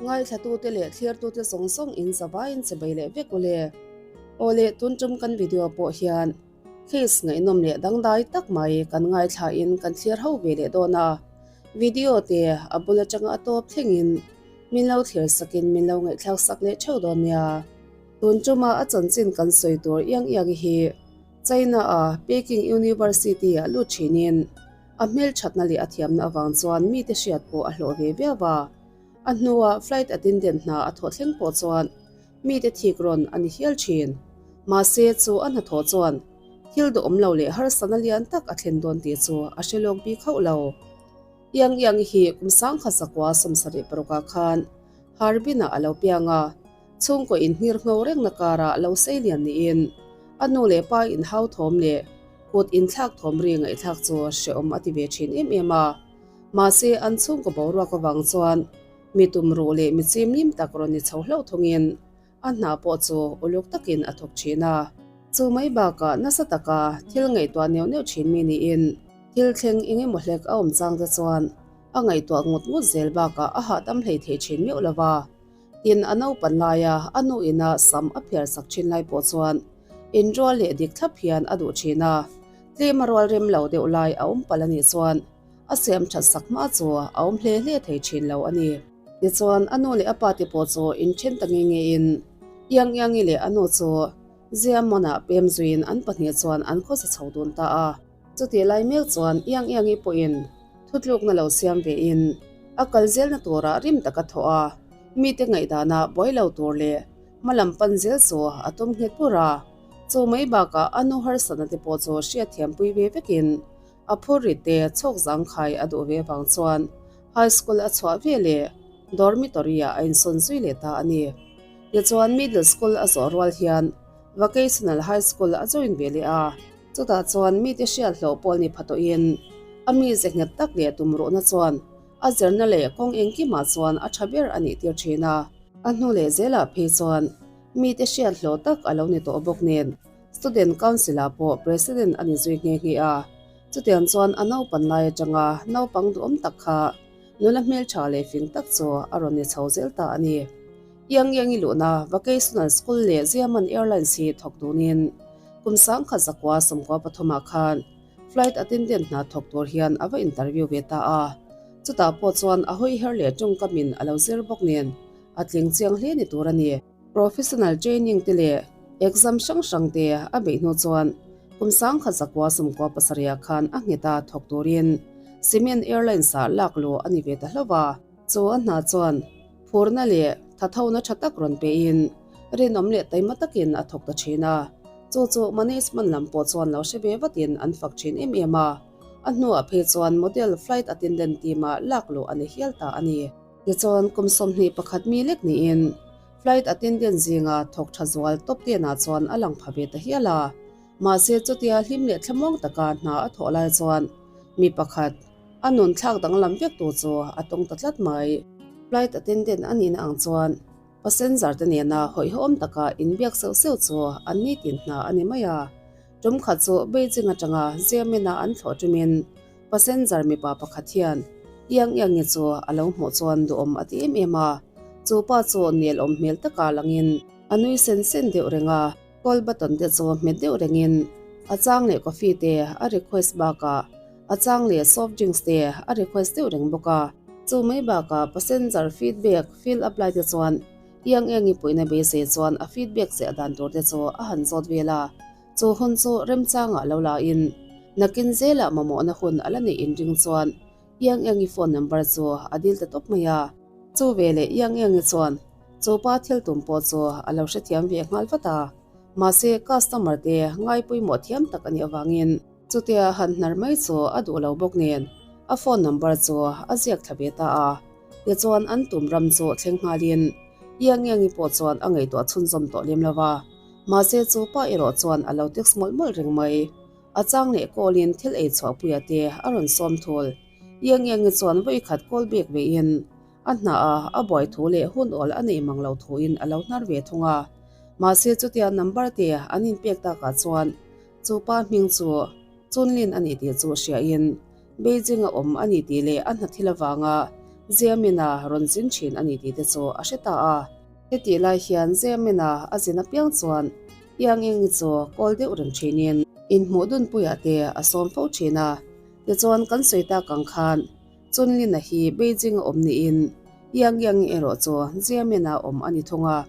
Ngaithlatute leh thlirtute zawng zawng in zavaiin che bei leh vek ule. Aw le, tun tum kan video pawh hian case ngaihnawm leh dangdai tak mai kan ngaithlain kan thlir ho ve leh dawn a. Video te a bul atanga a tawp thlengin min lo thlir sakin min lo ngaihthlak sak leh theuh dawn nia. Tun tuma a chanchin kan sawi tur iang iang hi China-a Peking University-ah lut thinin a hmelthatna leh a thiamna avang chuan mite hriat pawh a hlawh ve viau a. A hnuah flight attendant hna a thawh thleng pawh chuan mite thik rawn a ni hial thin. Mahse chu a hnathawh chuan thil duhawm lo leh harsatna lian tak a thlen dawn tih chu a hre lawk bik hauh lo. Iang Iang hi kum sangkhat zakua 76ah khan Harbin-ah a lo piang a. Chhungkaw inhmir ngho rengna karah lo sei lian niin a nu leh pa inhau thawm leh kut inthlak thawm ri ngaihthlak chu hrehawm a ti ve thin em em a. Mahse an chhungkaw boruak avang chuan mi tumruh leh mi chimlim tak rawn ni chho hlauh thungin a hna pawh chu uluk takin a thawk thin a. Chu mai bakah nasa taka thil ngaihtuah neuh neuh thin mi niin thil thleng eng emaw hlek a awm chang te chuan a ngaihtuah ngut ngut zel bakah a hahdam hlei thei thin meuh lo va. Tin, a naupan laia a nu ina sam a phiar sak thin lai pawh chuan inrual leh dik thlap hian a duh thin a, tlem a rual rem lo deuh lai a awm palh a nih chuan a siam that sak hma chu a awm hle hle thei thin lo a ni. Tichuan, a nu leh a pa te pawh chu inthen ta nge ngein Iang Iangi leh a nu chu Ziamonah pem zuiin an pahnih chuan an khawsa chho dun ta a. Chutih lai mek chuan Iang Iangi pawhin thutlukna lo siam vein a kal zelna turah rim tak a thawh a, mite ngaihdanah buai lo tur leh hmalam pan zel chu a tum nghet bur a. Chu mai bakah a nu harsatna te pawh chu hriatthiampui ve vekin a phur rit te chhawk zangkhai a duh ve vang chuan high school a chhuah ve leh dormitory-ah a insawn zui leh ta a ni. Tichuan middle school a zawh rual hian vocational high school a join ve leh a. Chutah chuan mite hriat hlawh pawl ni pha tawhin a mize nghet tak leh tumruhna chuan a zirna leh kawng engkimah chuan a tha ber a nih tir thin a. A hnu leh zelah phei chuan mite hriat hlawh tak a lo ni tawh bawk nen Student Council-ah pawh President a ni zui nghe nghe a. Chutiang chuan a naupan lai atanga naupang duhawm tak kha nula hmeltha leh fing tak chu a rawn ni chho zel ta a ni. Iang Iangi luhna Vocational School leh Xiamen Airlines hi thawk dunin kum 1993 ah khan flight attendant hna thawk tur hian a va interview ve ta a. Chutah pawh chuan a hawi her leh tawngkamin a lo zir bawk nen a tling chiang hle ni tur a ni. Professional training te leh exam hrang hrang te a beih hnu chuan kum 1997 ah khan a nghet a thawk turin Xiamen Airlines ah lak luh a ni ve ta hlauh a. Chu a hna chuan phurna leh thathona tha tak rawn pein rinawm leh taima takin a thawk ta thin a. Chu chu management lam pawh chuan lo hre ve vatin an fak thin em em a. A hnuah phei chuan model flight attendant team-ah lak luh a ni hial ta a ni. Tichuan kum 21 mi lek niin flight attendant zinga thawk tha zual tawp tenah chuan a lang pha ve ta hial a. Mahse chutia hlim leh thlamuang taka hna a thawh lai chuan mi pakhat, A nun thlak danglam vek tu chu a tawng ta tlat mai. Flight attendant a nihna ang chuan passenger te nena hawihhawm taka inbiak seuh seuh chu an nitin hna a ni mai a. Tum khat chu Beijing atanga Xiamen-a an thlawh tumin passenger mipa pakhat hian Iang Iangi chu a lo hmuh chuan duhawm a ti em em a. Chu pa chu nelawm hmel taka langin a nui sen sen deuh reng a. Call button te chu hmet deuh rengin a chang leh coffee te a request bakah a chang leh soft drinks te a request deuh reng bawk a. Chu mai bakah passenger feedback fill up lai te chuan iang engi puihna beisei chuan a feedback ziah dan tur te chu a han zawt vel a. Chu hun chu remchangah lo la in nakin zelah mamawhna hun a la neih inring chuan iang engi phone number chu a dil ta tawp mai a. Chu veleh iang engi chuan Chu pa thil tum pawh chu a lo hrethiam ve nghal vat a, mahse customer te ngai pawimawh thiam tak a nih avangin chutia han hnar mai chu a duh lo bawk nen a phone number chu a ziak thla ve ta a. Tichuan an tum ram chu thleng nghalin Iangiangi pawh chuan a ngaihtuah chhunzawm tawh lem lo va, mahse chu pa erawh chuan a lo text mawlh mawlh reng mai. A chang leh call in thil ei chhuahpuia te a rawn sawm thul. Iangiangi chuan vawi khat call back vein A hna a, a buai thu leh hun awl a nei mang lo thuin a lo hnar ve thung a. Mahse chutia number te an inpek takah chuan chu pa hming chu Chunlin a ni tih chu hriain Beijing a awm a ni tih leh a hna thil avanga Xiamen-a rawn zin thin a ni tih te chu a hre ta a. Hetih lai hian Xiamen-a a zin apiang chuan Yang Eng-i chu kawl deuh reng thinin inhmuh dunpuiah te a sawm fo thin a. Tichuan kan sawi tak ang khan Chunlin-a hi Beijing-a awm niin Yang Yang-i erawh chu Xiamen-a awm a ni thung a.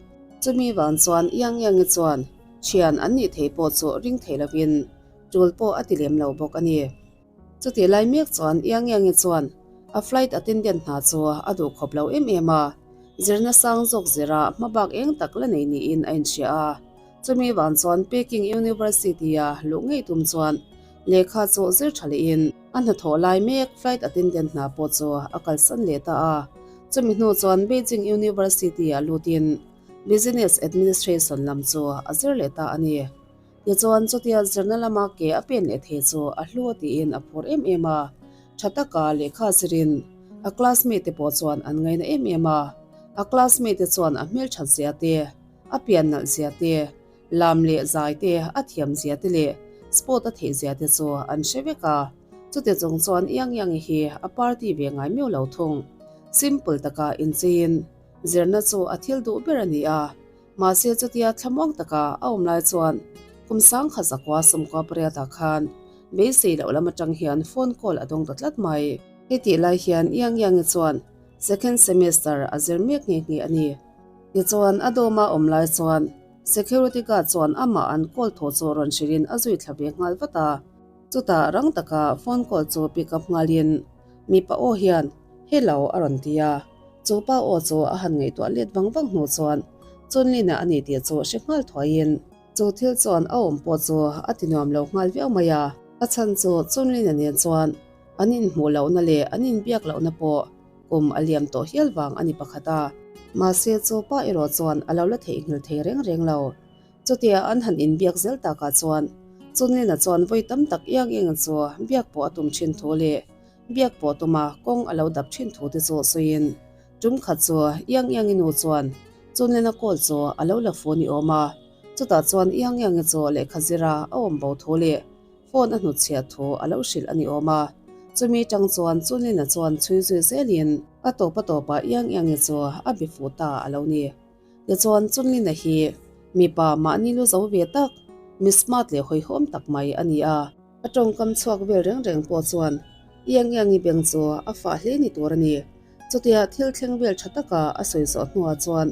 Chumi vang chuan Yang Yang-i chuan thian an nih thei pawh chu ring thei lovin tul pawh a ti lem lo bawk a ni. Chutih lai mek chuan Yang Yang-i chuan a flight attendant hna chu a duh khawp lo em em a, zirna sang zawk zira hmabak eng tak la nei niin a inhria a. Chumi vang chuan Peking University-a luh ngei tum chuan lehkha chu zir tha lehin a hnathawh lai mek flight attendant hna pawh chu a kalsan leh ta a. Chumi hnu chuan Beijing University-ah lutin Business Administration lam chu a zir leh ta a ni. Tichuan, chutia zirna lama ke a pen leh thei chu a hlu a tiin a phur em em a. Tha taka lehkha zirin a classmate te pawh chuan an ngaina em em a. A classmate te chuan a hmelthat zia te, a pian nalh zia te, lam leh zai te, a thiam zia te leh sport a theih zia te chu an hre vek a. Chuti chung chuan Yang Yang-i hi a party ve ngai miau lo thung. Simple taka incheiin zirna chu a thil duh ber a ni a. Mahse chutia thlamuang taka a awm lai chuan kum sangkha zakua sawmkua pariatah khan beisei loh lam atang hian phone call a dawng ta tlat mai. Hetih lai hian Yang Yang-i chuan second semester a zir mek nghe nghe a ni. Tichuan a dawma awm lai chuan security guard chuan amah an call thaw chu rawn hrilhin a zui thla ve nghal vat a. Chutah rang taka phone call chu pick up nghalin mipa aw hian Hello a rawn ti a. Chu pa aw chu a han ngaihtuah let vang vang hnu chuan Chunlina a ni tih chu hre nghal thuaiin chu thil chuan a awm pawh chu a ti nuam lo nghal viau mai a. A chhan chu Chunlina nen chuan an inhmuh lohna leh an inbiak lohna pawh kum a liam tawh hial vang a ni pakhat a. Mahse chu pa erawh chuan a lo la theihnghilh thei reng reng lo. Chutia an han inbiak zel takah chuan Chunlina chuan vawi tam tak iang eng chu biak pawh a tum thin thu leh Biak pawh tuma kawng a lo dap thin thu te chu sawiin tum khat chu Iang Iangi nu chuan Chunlena call chu a lo la fu ni awm a, chutah chuan Iang Iangi chu lehkha zira a awm bo thu leh phone a hnutchhiah thu a lo hrilh a ni awm a. Chumi tang chuan Chunlena chuan chhui zui zelin a tawp a tawpah Iang Iangi chu a be fuh ta a lo ni. Tichuan Chunlina hi mipa mahni lu zo ve tak, mi smart leh hawihhawm tak mai a ni a. A tawngkam chhuak vel reng reng pawh chuan Iang Iangi beng chu a fah hle ni tur a ni. Chutia thil thleng vel tha taka a sawi zawh hnuah chuan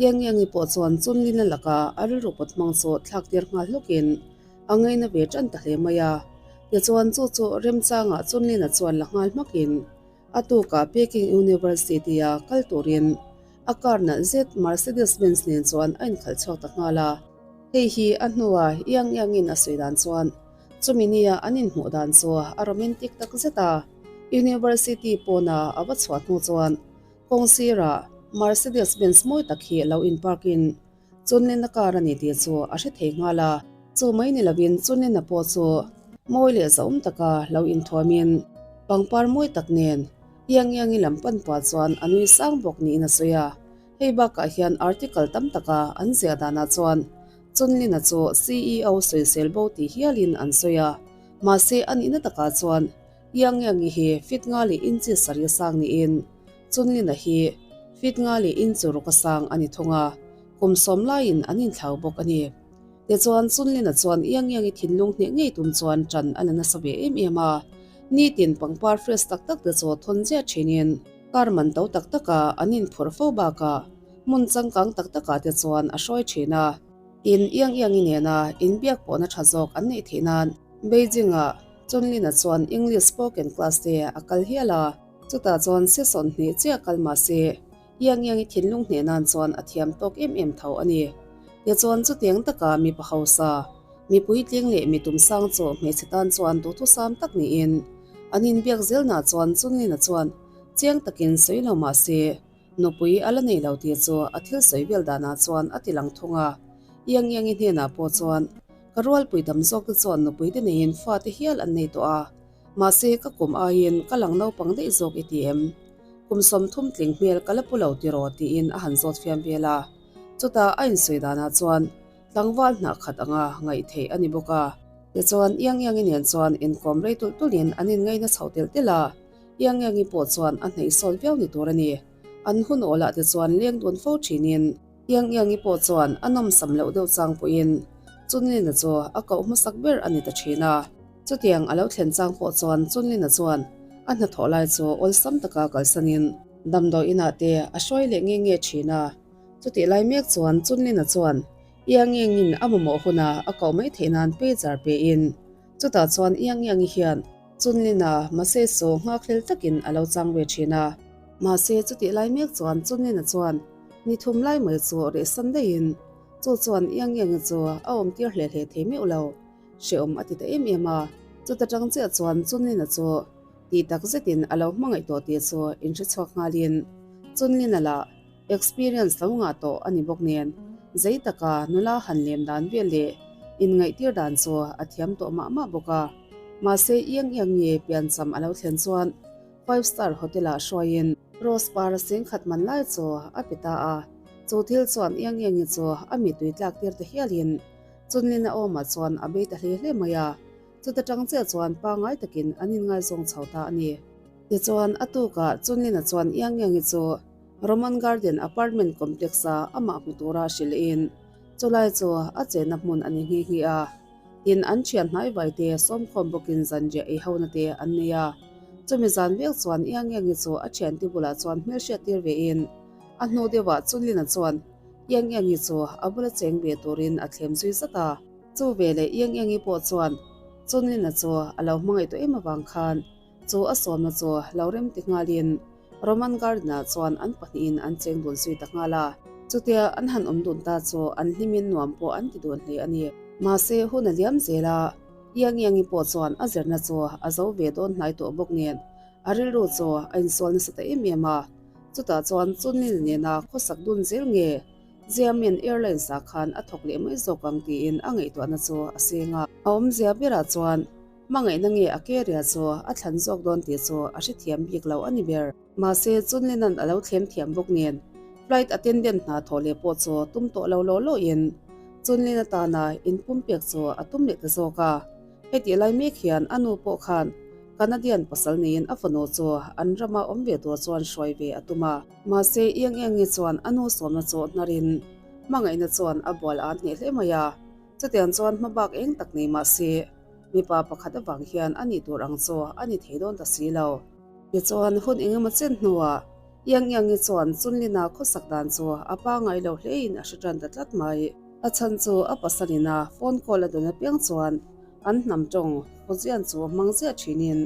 Iang Iangi pawh chuan Chunlina laka a rilru pawt hmang chu thlak tir nghal hlukin a ngaina ve tan ta hle mai a. Tichuan chu chu remchangah Chunlina chuan la nghal hmakin a tukah Peking University-a kal turin a car nalh zet Mercedes Benz nen chuan a inkhalh chhuak ta nghal a. Hei hi a hnua Iang Iangin a sawi dan chuan chumi nia an inhmuh dan chu a romantic tak zet a. University pawna a va chhuah hnu chuan kawng sirah Mercedes Benz mawi tak hi lo in park in Chunlina car a ni tih chu a hre thei nghal a. Chu mai ni lovin Chunlina pawh chu mawi leh zahawm taka lo inthuamin pangpar mawi tak nen Iang Iangi lam pan pah chuan a nui sang bawk niin a sawi a. Hei bakah hian article tam taka an ziah danah chuan Chunlina chu CEO sawisel bo tih hialin an sawi a, mahse a nihna takah chuan Yang Yangi hi fit nga leh inchi sarih a sang niin Chunlina hi fit nga leh inchi ruk a sang a ni thung a, kum sawm laiin an inthlau bawk a ni. Tichuan Chunlina chuan Yang Yangi thinlung hneh ngei tum chuan ṭan a la nasa ve em em a, nitin pangpar fresh tak tak te chu thawn ziah ṭhinin, Car man to tak taka an inphurh fo bakah hmun changkang tak takah te chuan a hruai thin a. In iang iangi nena inbiak pawhna tha zawk an neih theih nan Beijing-ah Chunlin-a chuan English spoken class te a kal hial a, chutah chuan session hnih chiah kal mah se iang iangi thinlung hneh nan chuan a thiam tawk em em tho a ni. Tichuan chutiang taka mipa hausa, mi puitling leh mi tumsang chu hmeichhe tan chuan duhthusam tak niin an inbiak zelnah chuan Chunlin-a chuan Chiang takin sawi lo mah se, nupui a la nei lo tih chu a thil sawi vel danah chuan a ti lang thung a. Iang Iangi hnenah pawh chuan, Ka rualpui tam zawk te chuan nupui te neiin fa te hial an nei tawh a, mahse ka kum aiin ka lang naupang daih zawk i ti em? Kum 30 tling hmel ka la pu lo tiraw tiin a han zawt fiam vel a. Chutah a insawi danah chuan tlangval hnah khat anga ngaih theih a ni bawk a. Tichuan Iang Iangi nen chuan inkawm rei tulh tulhin an inngaina chho telh telh a. Iangiangi pawh chuan a hnaih sawt viau ni tur a ni. An hun awlah te chuan leng dun fo thinin Iangiangi pawh chuan a nawmsam loh deuh chang pawhin Chunlina chu a koh hmasak ber a ni ta thin a. Chutiang a lo thlen chang pawh chuan Chunlina chuan a hnathawh lai chu awlsam taka kalsanin damdawi inah te a hruai leh nge nge thin a. Chutih lai mek chuan Chunlina chuan Iangiangin a mamawh huna a koh mai theih nan pager pein chutah chuan Iangiangi hian Chunlina mahse chu nghakhlel takin a lo chang ve thin a. Mahse chutih lai mek chuan Chunlina chuan ni thum lai mai chu rehsan daihin chu chuan Iangiangi chu a awmtir hle hle thei meuh lo. Hrehawm a ti ta em em a, chuta tang chiah chuan Chunlina chu tih tak zetin a lo hmangaih tawh tih chu inhrechhuak nghalin Chunlina lah Experience lo ngah tawh a ni bawk nen, zei taka nula han lem dan vel leh inngaihtir dan chu a thiam tawh mah mah bawk a. Mahse iang iang nge piancham a lo thlen chuan Five Star Hotel-ah hruaiin Rose par sengkhat man lai chu a pe ta a. Chu thil chuan iang iangi chu a mittui tlak tir ta hialin Chunlina awmah chuan a bei ta hle hle mai a. Chuta tang chiah chuan pangngai takin an inngaizawng chho ta a ni. Tichuan a tukah Chunlina chuan iang iangi chu Roman Garden Apartment Complex-a amah hmu tura hrilhin chulai chu a chenna hmun a ni nghe nghe a. Tin, an thian hnai vaite sawmkhawm bawkin zanriah ei hona te an nei a. Chumi zan vek chuan Iangiangi chu a thiante bulah chuan hmelhriat tir vein a hnu deuhah Chunlina chuan Iangiangi chu a bula cheng ve turin a thlem zui zat a. Chu veleh Iangiangi pawh chuan Chunlina chu a lo hmangaih tawh em avang khan Chu a sawmna chu lo rem ti nghalin Roman Garden-ah chuan an pahnihin an cheng dun zui ta nghal a. Chutia an han awm dun ta chu an hlimin nuam pawh an ti dun hle a ni. Mahse hun a liam zel a, Iangiangi pawh chuan a zirna chu a zo ve dawn hnai tawh bawk nen a rilru chu a insual nasa ta em em a. Chutah chuan Chunlil nena khawsak dun zel nge Xiamen Airlines-ah khan a thawk leh mai zawk ang tiin a ngaihtuahna chu a seng a. A awmzia berah chuan Hmangaihna nge a keria chu a thlan zawk dawn tih chu a hrethiam bik lo a ni ber. Mahse, Chunlinan a lo thlem thiam bawk nen, flight attendant hna thawh leh pawh chu tum tawh lo law lawin Chunlin atana inpumpek chu a tum leh ta zawk a. Hetih lai mek hian a nu pawh khan Canadian pasal neiin a fanu chu an rama awm ve tur chuan hruai ve a tum a. Mahse, Iang Iangi chuan a nu sawmna chu hnarin hmangaihna chuan a bual a hneh hle mai a. Chutiang chuan hmabak eng tak nei mah se, mipa pakhat avang hian a nih tur ang chu a ni thei dawn ta si lo. Tichuan, hun engemaw chen hnuah Iang Iangi chuan Chunlina khawsak dan chu a pangai lo hlein a hre tan ta tlat mai. A chhan chu a pasalina phone call a dawn apiang chuan an hnam tawng Fujian chu hmang ziah thinin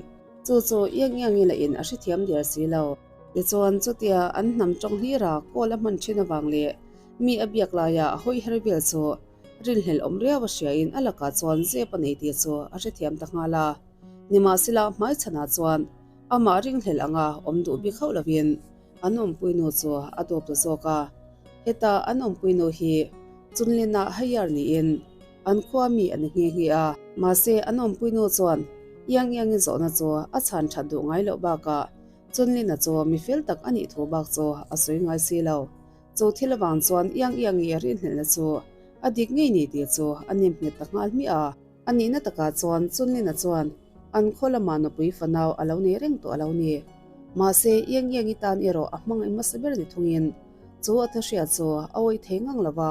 chu chu Iang Iangi lahin a hrethiam der si lo. Tichuan, chutia an hnam tawng hlira call a hman thin avang leh mi a biak laia a hawi her vel chu Rinhlelh awm riau a hriain a lakah chuan zep a nei tih chu a hrethiam ta nghal a. Nimahsela hmaichhanah chuan amah ringhlelh anga awm duh bik hauh lovin an awmpuinu chu a dawp ta zawk a. Heta an awmpuinu hi Chunlina Hayar niin an khua mi a ni nghe nghe a. Mahse an awmpuinu chuan Iang Iangin zawhna chu a chhan that duh ngai loh bakah Chunlina chu mi fel tak a nih thu bak chu a sawi ngai si lo. Chu thil avang chuan Iang Iangi a rinhlelhna chu a dik ngei ni tih chu a nem nghet ta nghal hmiah a. A nihna takah chuan Chunlina chuan an khaw lamah nupui fanau a lo nei reng tawh a lo ni. Mahse, Iang Iangi tan erawh a hmangaih hmasa ber ni thungin chu a thahriat chu a awih thei ngang lo va,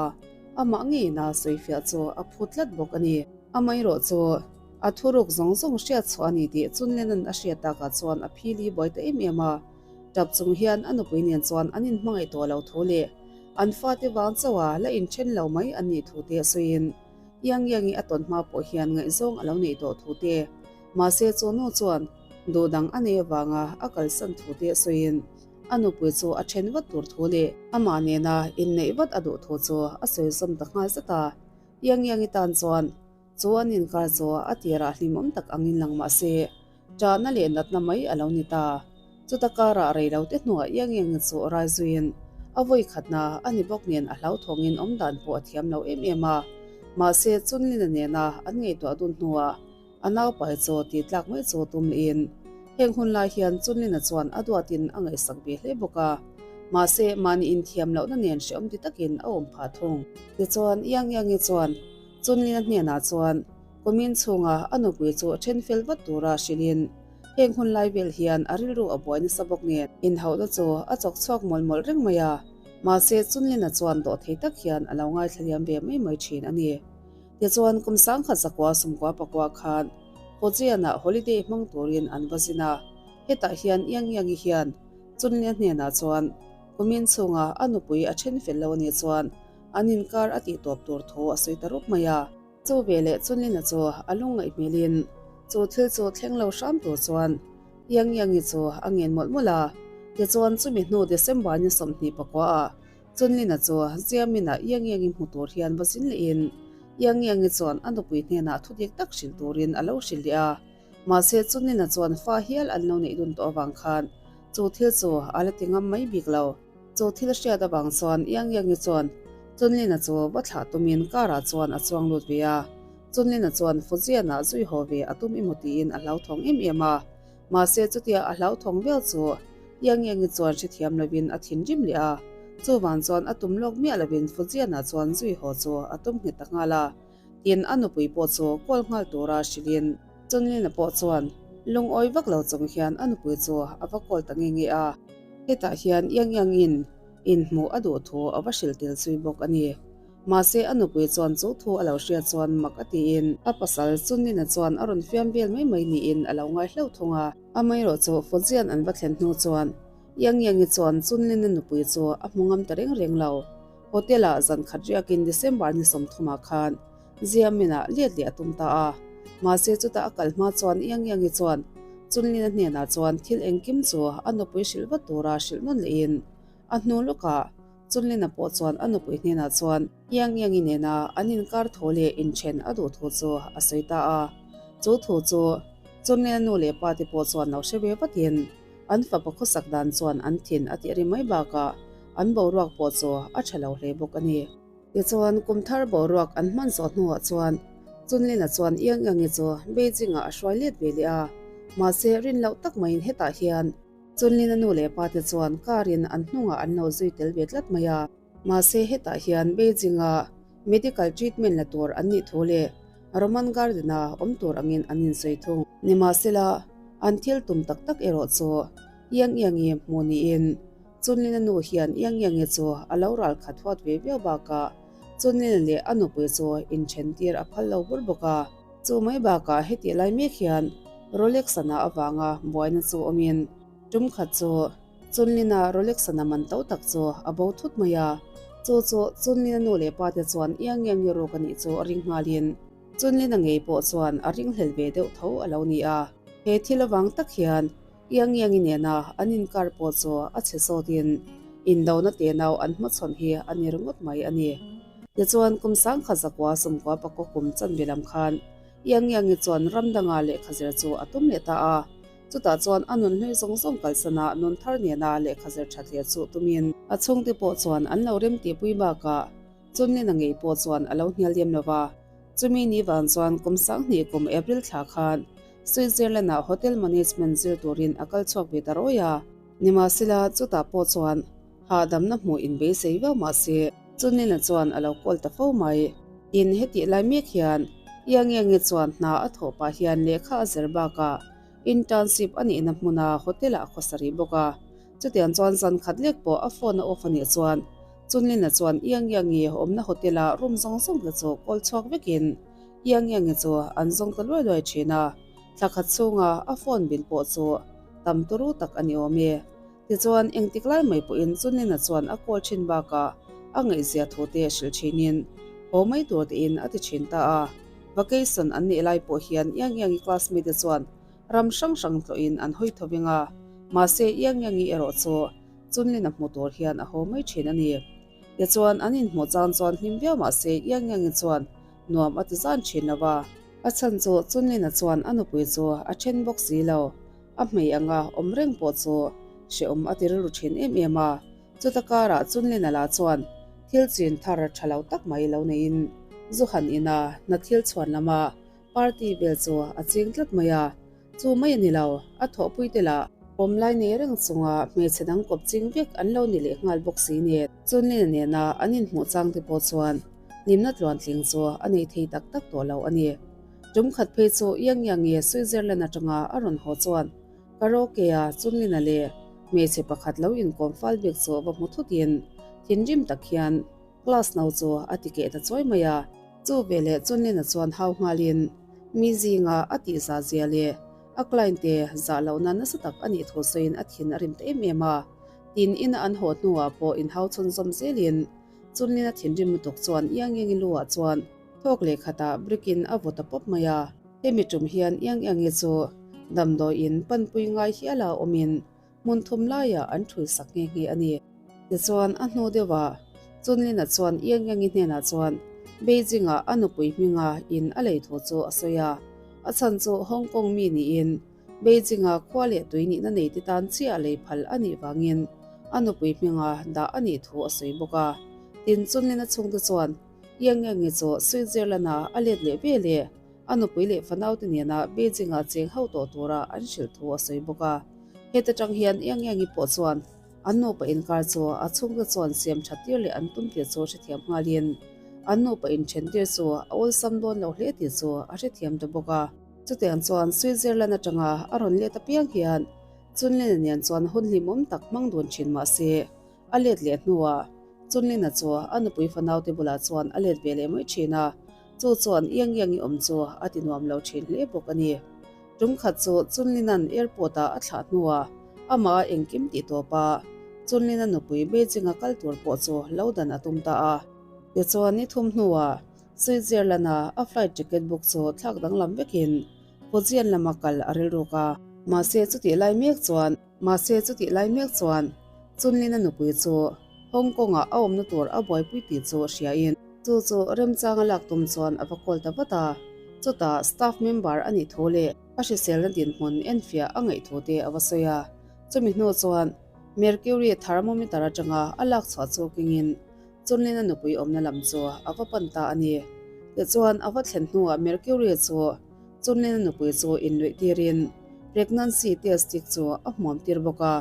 amah ngeiin a sawifiah chu a phut tlat bawk a ni. Amaherawh chu a thuruk zawng zawng hriat chhuah a ni tih Chunlina'n a hriat takah chuan a phili buai ta em em a. Tap chung hian a nupui nen chuan an inhmangaih tawh lo thu leh an fate vang chauha la inthen lo mai an nih thu te a sawiin Iang Iangi a tawn hma pawh hian ngaihzawng a lo neih tawh thu te mahse chu nu chuan duh dang a nei avanga a kalsan thu te a sawiin a nupui chu a then vat tur thu leh amah nena inneih vat a duh thu chu a sawi zawm ta nghal zat a. Iang Iangi tan chuan chu an inkar chu a tirah hlimawm tak angin lang mahse Ṭahna leh natna mai a lo ni ta. Chuta karah rei lo te hnuah iang iang chu rai zuiin a vawi khatna a ni bawk nen a hlauthawngin awm dan pawh a thiam lo em em a. Mahse, Chunlina nena an ngaihtuah dun hnuah a naupai chu tih tlak mai chu tum lehin heng hun lai hian Chunlina chuan a duatin a ngaihsak ve hle bawk a. Mahse, mahni inthiam lohna nen hrehawm ti takin a awm phah thung. Tichuan, iang iangi chuan Chunlina hnenah chuan Kumin chhunga a nupui chu then fel vat tura hrilhin. Heng hun lai vel hian a rilru a buai nasa bawk nen inhauhna chu a chawk chhuak mawlh mawlh reng mai a, mahse Chunlina chuan dawhthei tak hian a lo ngaithla liam ve mai mai thin a ni. Tichuan kum sangkhat zakua sumkua pakua khan Fujian-ah holiday hmang turin an va zin a, hetah hian Yang Yangi hian Chunlina hnenah chuan kumin chhunga a nupui a then fel lo a nih chuan an inkar a tih tawp tur thu a sawi ta rup mai a. Chu veleh Chunlina chu a lungngaih hmelin chu thil chu thleng lo hram tur chuan Yang Yangi chu a ngen mawlh mawlh a. Tichuan chumi hnu December ni 20 pakua ah Chunlina chu Ziamina Yang Yangi hmu tur hian va zin lehin Yang Yangi chuan a nupui hnenah thu dik tak hrilh turin a lo hrilh leh a. Mahse Chunlina chuan fa hial an lo neih dun tawh avang khan chu thil chu a la ti ngam mai bik lo. Chu thil hriat avang chuan Yang Yangi chuan Chunlina chu va thlah tumin car ah chuan a chuang lut ve a. Chunlina chuan Fujian ah zui haw ve a tum emaw tiin a hlauthawng em em a. Mahse chutia a hlauthawng vel chu Yang Yangi chuan hrethiam lovin a thinrim leh a. Chuvan chuan a tum lawk miah lovin Fujian ah chuan zui haw chu a tum nghet ta nghal a. Tin a nupui pawh chu kawl nghal tura hrilhin Chunlina pawh chuan lungawi vak lo chung hian a nupui chu a va kawl ta nge nge a. Hetah hian Yang Yangin inhmuh a duh thu a va hrilh tel zui bawk a ni. Mahse a nupui chuan chu thu a lo hriat chuan mak a tiin a pasal Chunlina chuan a rawn fiam vel mai mai niin a lo ngai hlauh thung a. Amaherawh chu Fujian an va thlen hnu chuan Yang Yangi chuan Chunlina nupui chu a hmu ngam ta reng reng lo. Hotel-ah zan khat riakin December ni 30 ah khan Ziamin-ah let leh a tum ta a. Mahse chutah a kal hma chuan Yang Yangi chuan Chunlina hnenah chuan thil engkim chu a nupui hrilh vat tura hrilh nawn lehin a hnu lawkah Chunlina pawh chuan a nupui hnenah chuan Yang Yangi nena an inkar tho leh inthen a duh thu chu a sawi ta a. Chu thu chu Chunlina nu leh pa te pawh chuan lo hre ve vatin an fapa khawsak dan chuan an thin a tih ri mai bakah an boruak pawh chu a tha lo hle bawk a ni. Tichuan, kum thar boruak an hman zawh hnuah chuan Chunlina chuan Yang Yangi chu Beijing-ah a hruai let ve leh a, mahse rin loh tak maiin hetah hian Chunlina nu leh pa te chuan car-in an hnungah an lo zui tel ve tlat mai a. Mahse hetah hian Beijing-a medical treatment la tur an nih thu leh Roman Garden-a awm tur angin an insawi thung. Nimahsela, an thil tum tak tak erawh chu Yang Yangi hmuh niin Chunlina nu hian Yang Yangi chu a lo ral khat huat ve viau bakah Chunlina leh a nupui chu inthen tir a phal lo bur bawk a. Chu mai bakah hetih lai mek hian Rolex sana avanga buaina chu awmin tum khat chu Chunlina Rolex sana man to tak chu a bo thut mai a. Chu chu Chunlina nu leh pa te chuan Yang Yangi ruk a nih chu a ring nghalin Chunlina ngei pawh chuan a ringhlel ve deuh tho a lo ni a. He thil avang tak hian Yang Yangi nena an inkar pawh chu a chhe sawtin indona tenau an hmachhawn hi a ni ringawt mai a ni. Tichuan kum sangkhat zakua sawmkua pakua kum chanve lam khan Yang Yangi chuan ram danga lehkha zir chu a tum leh ta a. Chutah chuan a nun hlui zawng zawng kalsana nun thar nena lehkha zir that leh chu tumin a chhungte pawh chuan an lo rem tihpui bakah Chunlina ngei pawh chuan a lo hnial lem lo va. Chumi ni vang chuan kum 2000 kum April thla khan Switzerland-ah Hotel Management zir turin a kal chhuak ve ta rawi a. Nimahsela, chutah pawh chuan hahdamna hmuh inbeisei viau mah se, Chunlina chuan a lo kawl ta fo mai. Tin, hetih lai mek hian Yang Yangi chuan hna a thawh pah hian lehkha a zir bakah internship a nihna hmuna hotel-ah a khawsa rih bawk a. Chutiang chuan zan khat lek pawh a phone a off a nih chuan Chunlina chuan Yang Yangi awmna hotel-a room zawng zawng te chu kawl chhuak vekin Yang Yangi chu an zawng ta luai luai thin a, thla khat chhunga a phone bill pawh chu tam turu tak a ni awm e. Tichuan engtik lai mai pawhin Chunlina chuan a kawl thin bakah a ngaihzia thu te hrilh thinin haw mai tur tein a ti thin ta a. Vacation an nih lai pawh hian Yang Yangi classmate te chuan ram hrang hrang tlawhin an hawi tho veng a, mahse Yang Yangi erawh chu Chunlin a hmu tur hian a haw mai thin a ni. Tichuan an inhmuh chang chuan hlim viau mah se Yang Yangi chuan nuam a ti zan thin lo va. A chhan chu Chunlina chuan a nupui chu a then bawk si lo. A hmei anga awm reng pawh chu hrehawm a ti rilru thin em em a. Chuta karah Chunlina lah chuan thil chin thar tha lo tak mai lo neiin zu han ina hna thil chhuan lama party vel chu a ching tlat mai a. Chu mai a ni lo, a thawhpuite lah awm lai nei reng chunga hmeichhe dang kawp ching vek an lo ni leh nghal bawk si nen. Chunlina nena an inhmuh changte pawh chuan hlimna tluantling chu a nei thei tak tak tawh lo a ni. Tum khat phei chu Yang Yangi Switzerland atanga a rawn haw chuan. Karaoke-a Chunlina leh hmeichhe pakhat lo inkawm fal bik chu va hmu thutin thinrim tak hian class no chu a ti keh ta chawi mai a. Chu veleh Chunlina chuan hau nghalin mi zinga a tihzah zia leh a client te zah lohna nasa tak a nih thu sawiin a thin a rim ta em em a. Tin, ina an haw hnuah pawh inhau chhunzawm zelin Chunlina thinrim lutuk chuan iang iangin lu ah chuan thawk leh khatah brick in a vaw ta pawp mai a. Hemi tum hian iang iangi chu damdawiin panpui ngai hiala awmin hmun thum laiah an ṭhui sak nghe nghe a ni. Tichuan a hnu deuhah Chunlina chuan iang iangi hnenah chuan Beijing-ah a nupui hminga in a lei thu chu a sawi a. A chhan chu Hong Kong mi niin Beijing-a khua leh tui nihna nei te tan chiah lei phal a nih vangin a nupui hminga dah a nih thu a sawi bawk a. Tin, Chunlina chhungte chuan Yang Yangi chu Switzerland-a a let leh ve leh a nupui leh fanaute nena Beijing-a cheng ho tawh tura an hrilh thu a sawi bawk a. Heta tang hian Yang Yangi pawh chuan an nupa inkar chu a chhungte chuan siam that tir leh an tum tih chu hrethiam nghalin an nupa inthen tir chu a awlsam dawn lo hle tih chu a hrethiam ta bawk a. Chutiang chuan Switzerland atanga a rawn let apiang hian Chunlina nen chuan hun hlimawm tak hmang dun thin mah se, a let leh hnuah Chunlina chu a nupui fanaute bulah chuan a let ve leh mai thin a, chu chuan iang iangi awm chu a ti nuam lo thin hle bawk a ni. Tum khat chu Chunlina'n airport ah a thlah hnuah amah a engkim tih tawp a, Chunlina nupui Beijing-a kal tur pawh chu lo dan a tum ta a. Tichuan ni thum hnuah Switzerland-a a flight ticket book chu thlak danglam vekin Fujian lama kal a rilruk a. Mahse chutih lai mek chuan Mahse chutih lai mek chuan Chunlina nupui chu Hong Kong-ah a awmna tur a buaipui tih chu hriain chu chu remchanga lak tum chuan a va call ta vat a. Chutah staff member a nih thu leh a hriselna dinhmun enfiah a ngaih thu te a va sawi a. Chumi hnu chuan Mercury thermometer atanga a lak chhuah chu kengin Chunlina nupui awmna lam chu a va pan ta a ni. Tichuan, a va thlen hnuah Mercury chu Chunlina nupui chu inluih tirin pregnancy test stick chu a hmuam tir bawk a.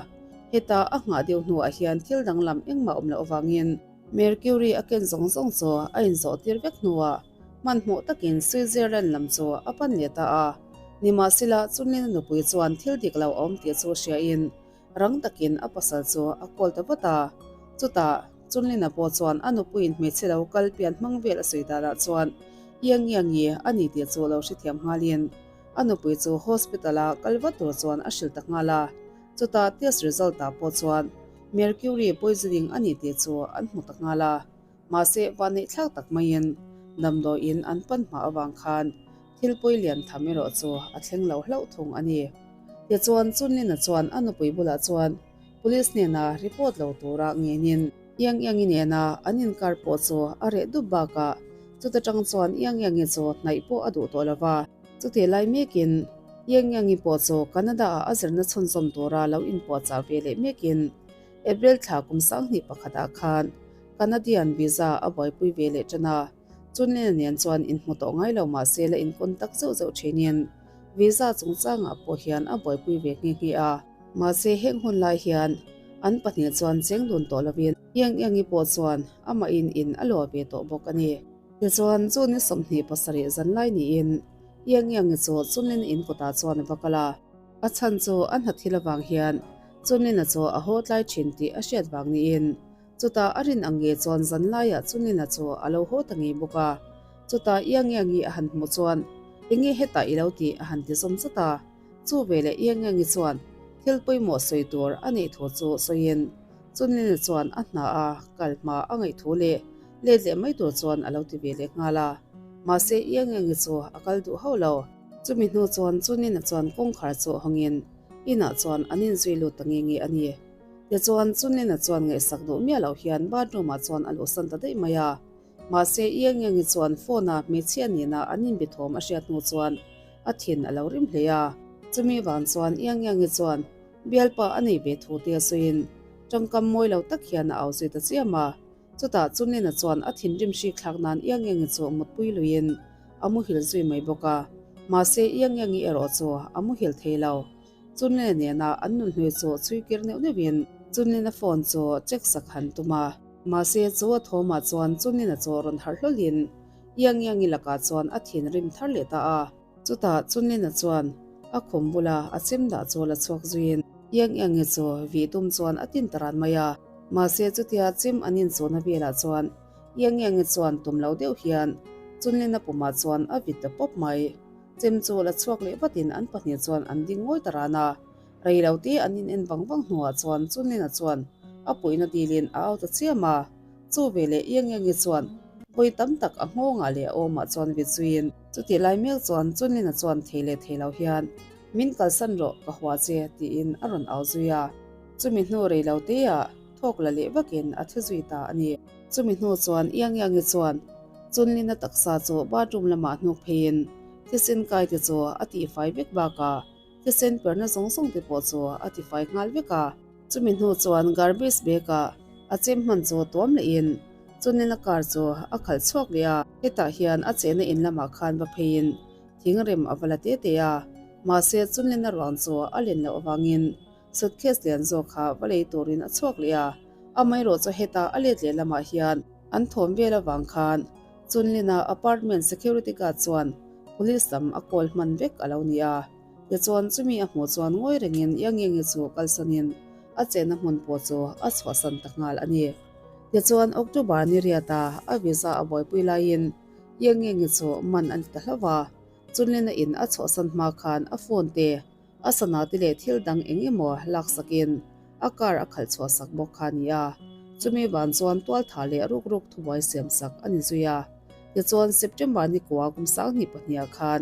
Heta a nghah deuh hnuah hian thil danglam engmah awm loh avangin Mercury a ken zawng zawng chu a inzawh tir vek hnuah hmanhmawh takin Switzerland lam chu a pan leh ta a. Nimahsela, Chunlina nupui chuan thil dik lo a awm tih chu hriain Rang takin a pasal chu a call ta vat a, chutah Chunlina pawh chuan a nupuiin hmeichhe lo kal pian hmang vel a sawi danah chuan Iang Iangi a ni tih chu lo hrethiam nghalin a nupui chu hospital a kal vat tur chuan a hrilh ta nghal a, chutah test result ah pawh chuan mercury poisoning a ni tih chu an hmu ta nghal a, mahse vanneih thlak tak maiin damdawiin an pan hma avang khan Thil pawi lian tham erawh chu a thleng lo hlauh thung a ni. Tichuan, Chunlina chuan a nupui bulah chuan Police hnena report lo tura ngenin Iang Iangi nena an inkar pawh chu a reh dup bakah chuta tang chuan Iang Iangi chu hnaih pawh a duh tawh lo va. Chutih lai mekin Iang Iangi pawh chu Canada-ah a zirna chhunzawm tura lo inpuahchah ve leh mekin April thla kum 21 pakhatah khan Canadian visa a buaipui ve leh tan a. Chunlena nen chuan inhmu tawh ngai lo mah se la inkawn tak zeuh zeuh thinin visa chungchangah pawh hian a buaipui ve nghe nghe a. Mahse heng hun lai hian an pahnih chuan cheng dun tawh lovin Iang Iangi pawh chuan amahin in a luah ve tawh bawk a ni. Tichuan chu ni 27 zan lai niin Iang Iangi chu Chunlena in kawtah chuan a va kal a. A chhan chu a hna thil avang hian Chunlena chu a haw tlai thin tih a hriat vang niin Chutah a rin ang nge chuan zan laiah Chunlina chu a lo haw ta ngei bawk a. Chutah Iangiangi a han hmuh chuan, Enge hetah i lo tih? a han ti zawm zat a. Chu veleh Iangiangi chuan thil pawimawh sawi tur a neih thu chu sawiin Chunlina chuan a hna a kal hma a ngaih thu leh let leh mai tur chuan a lo ti ve leh nghal a. Mahse Iangiangi chu a kal duh hauh lo. Chumi hnu chuan Chunlina chuan kawngkhar chu hawngin inah chuan an inzui lut ta nge nge a ni. Tichuan, Chunlina chuan ngaihsak duh miah loh hian bathroom ah chuan a luhsan ta daih mai a. Mahse, Iangiangi chuan phone a hmeichhia nena an inbe thawm a hriat hnu chuan a thin a lo rim hle a. Chumi vang chuan Iangiangi chuan bialpa a nei ve thu te a sawiin tawngkam mawi lo tak hian a au zui ta chiam a. Chutah Chunlina chuan a thinrim hrik thlak nan Iangiangi chu mutpui luiin a muhil zui mai bawk a. Mahse, Iangiangi erawh chu a muhil thei lo. Chunlina nena an nun hlui chu chhui kir neuh neuhin Chunlina phone chu check sak han tum a. Mahse chu a thawmah chuan Chunlina chu rawn harh hlawlhin Iang Iangi lakah chuan a thin rim thar leh ta a. Chutah Chunlina chuan A khum bula a chem dah chu la chhuak zuiin Yang Yangi chu vih tum chuan a tin ta ran mai a. Mahse chutia chem an inchawhna velah chuan Yang Yangi chuan tum lo deuh hian Chunlina pumah chuan a vit ta pawp mai. Chem chu la chhuak leh vatin an pahnih chuan an ding ngawi ta ran a. Rei lo te an in en vang vang hnuah chuan Chunlina chuan a puihna dilin a au ta chiam a. Chu veleh Yang Yangi chuan vawi tam tak a nghawngah leh a awmah chuan vit zuiin chutih lai mek chuan Chunlina chuan thei leh thei lo hian Min kalsan rawh ka hua che tiin a rawn au zui a. Chumi hnu rei lo teah thawk la leh vakin a thi zui ta a ni. Chumi hnu chuan Yang Yangi chuan Chunlina taksa chu bathroom lamah hnuk pheiin thisen kai te chu a tihfai vek bakah thisen perna zawng zawng te pawh chu a tifai nghal vek a. Chumi hnu chuan garbage bag ah a chem hman chu tuam lehin Chunlina car chu a khalh chhuak leh a. Hetah hian a chehna in lamah khan va pheiin thingrem a va la te te a, mahse Chunlina ruang chu a len loh avangin Suitcase lian zawk kha va lei turin a chhuak leh a, amaherawh chu heta a let leh lamah hian an thawm vel avang khan Chunlina apartment security guard chuan police lam a call hman vek a lo ni a. Tichuan chumi a hmuh chuan ngawi rengin Yangyang-i chu kalsanin a chenna hmun pawh chu a chhuahsan ta nghal a ni. Tichuan October ni riata a visa a buaipui laiin Yangyang-i chu man a ni ta hlauh a, Chunlina in a chhuahsan hma khan a phone te A sana te leh thil dang eng emaw laksakin a car a khalh chhuahsak bawk kha a ni a, chumi van chuan tualtha leh ruk ruk thubuai siamsak a ni zui a. Tichuan September ni kua kum sanghnih pahniha khan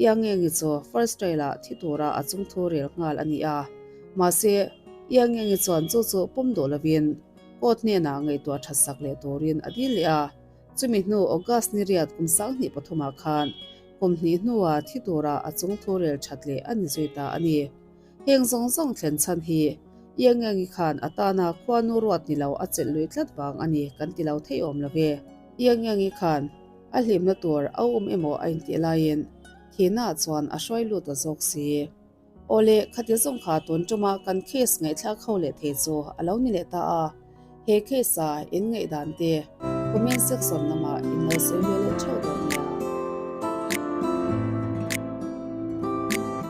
Iangengi chu first trial-ah thi tura a chungthu rel nghal a ni a, mahse Iangengi chuan chu chu pawm duh lovin court hnenah ngaihtuah thatsak leh turin a dil leh a. Chumi hnu August ni riat kum sanghnih pathumah khan kum hnih hnua thi tura a chung thu rel that leh a ni zui ta a ni. Heng zawng zawng thlen chhan hi Iangengi khan a tana khuanu ruat ni lo a chelh lui tlat vang a ni kan ti lo thei awm lo ve. Iangengi khan a hlimna tur a um emaw a intih laiin thihnaah chuan a hruai lut a zawk si. Awle, khati zawng kha tun tuma kan case ngaihthlak ho leh thei chu a lo ni leh ta a, he case a in ngaihdan te comment section lamah in lo sawi ve leh theuh dawn nia.